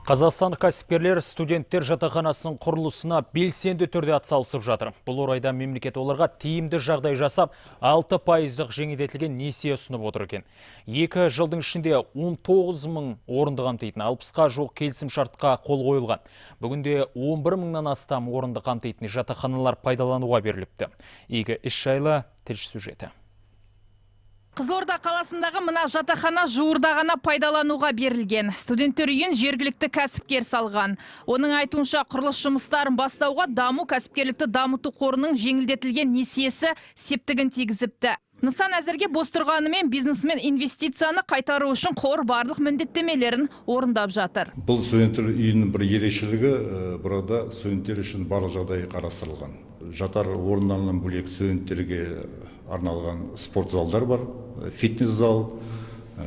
Қазақстан кәсіпкерлер студенттер жатақханасының құрылысына белсенді түрде атсалысып жатыр. Бұл орайда мемлекет оларға тиімді жағдай жасап, 6 пайыздық жеңілдетілген несие ұсынып отыр екен. 2 жылдың ішінде 19 мың орынды қамтитын 60-қа жуық келісім шартқа қол қойылған. Бүгінде 11 мыңнан астам орынды қамтитын жатақханалар пайдалануға беріліпті. Игі іс жайлы тілші сюжеті. Қызылорда қаласындағы мына жатақхана жуырда ғана пайдалануға берілген. Студенттер үйін жергілікті кәсіпкер салған. Оның айтуынша, құрылыс жұмыстарын бастауға «Даму» кәсіпкерлікті дамыту қорының жеңілдетілген несиесі септігін тигізіпті. Нысан әзірге бос тұрғанымен, бизнесмен инвестицияны қайтару үшін қор барлық міндеттемелерін орындап жатыр. Бұл студенттер үйінің бір ерекшелігі, burada студенттер үшін барлық жағдай қарастырылған. Жатар орындарынан бөлек, студенттерге арналған спорт залдар бар, фитнес зал,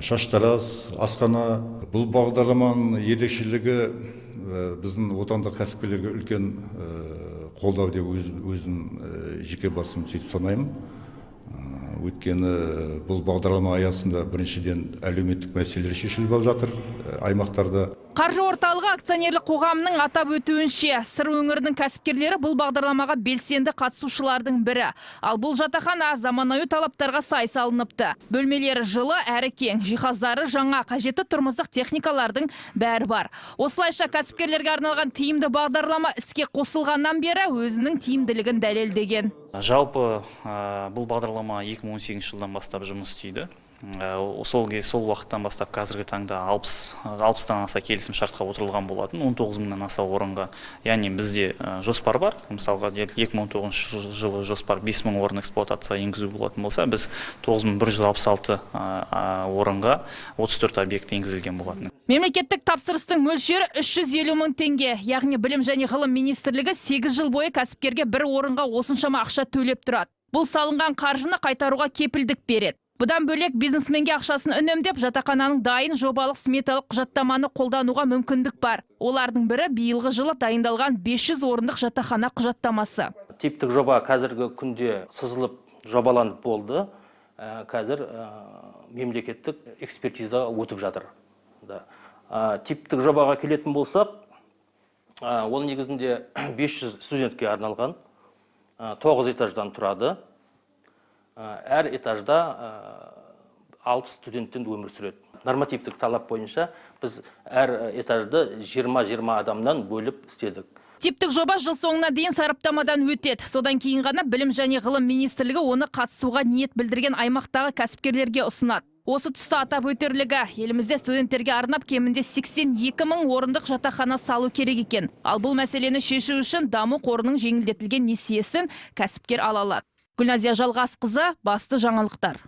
шаштараз, асхана. Бұл бағдарламаның ерекшелігі, біздің отандық кәсіпкерлерге үлкен қолдау деп өзім, жеке басым сөйтіп санаймын. Өйткені бұл бағдарлама аясында біріншіден әлеуметтік мәселелер шешіліп жатыр аймақтарда. Қаржы орталығы акционерлік қоғамының атап өтуінше, Сыр өңірінің кәсіпкерлері бұл бағдарламаға белсенді қатысушылардың бірі. Ал бұл жатақхана заманауи талаптарға сай салыныпты. Бөлмелері жылы әрі кең, жиһаздары жаңа, қажетті тұрмыстық техникалардың бәрі бар. Осылайша, кәсіпкерлерге арналған тиімді бағдарлама іске қосылғаннан бері өзінің тиімділігін дәлелдеген. Жалпы, бұл бағдарлама 2018 жылдан бастап жұмыс істейді. Сол уақыттан бастап қазіргі таңда 60-тан аса келісім шартқа отырылған болатын, 19 мыңнан аса орынға. Яғни бізде жоспар бар. Мысалға, 2019 жылы жоспар 5 мың орын эксплуатацияға енгізу болатын болса, біз 9166 орынға 34 объект енгізілген болатын. Мемлекеттік тапсырыстың мөлшері 350 мың теңге. Яғни Білім және ғылым министрлігі 8 жыл бойы кәсіпкерге бір орынға осыншама ақша төлеп тұрады. Бұл салынған қаржыны қайтаруға кепілдік береді. Бұдан бөлек, бизнесменге ақшасын үнемдеп, жатақхананың дайын жобалық сметалық құжаттаманы қолдануға мүмкіндік бар. Олардың бірі — биылғы жылы дайындалған 500 орындық жатақхана құжаттамасы. Типтік жоба қазіргі күнде сызылып, жобаланып болды. Қазір мемлекеттік экспертиза өтіп жатыр. Да. Типтік жобаға келетін болсақ, ол негізінде 500 студентке арналған, 9 этаждан тұрады. Әр этажда 60 студенттен өмір сүреді. Нормативтік талап бойынша біз әр этажды 20-20 адамнан бөліп істедік. Типтік жоба жыл соңына дейін сараптамадан өтеді. Содан кейін ғана Білім және ғылым министрлігі оны қатысуға ниет білдірген аймақтағы кәсіпкерлерге ұсынады. Осы тұста атап өтерлігі, елімізде студенттерге арнап кемінде 82 мың орындық жатақхана салу керек екен. Ал бұл мәселені шешу үшін «Даму» қорының жеңілдетілген несиесін кәсіпкер ала алады. Гүлназия Жалғасқызы, «Басты жаңалықтар».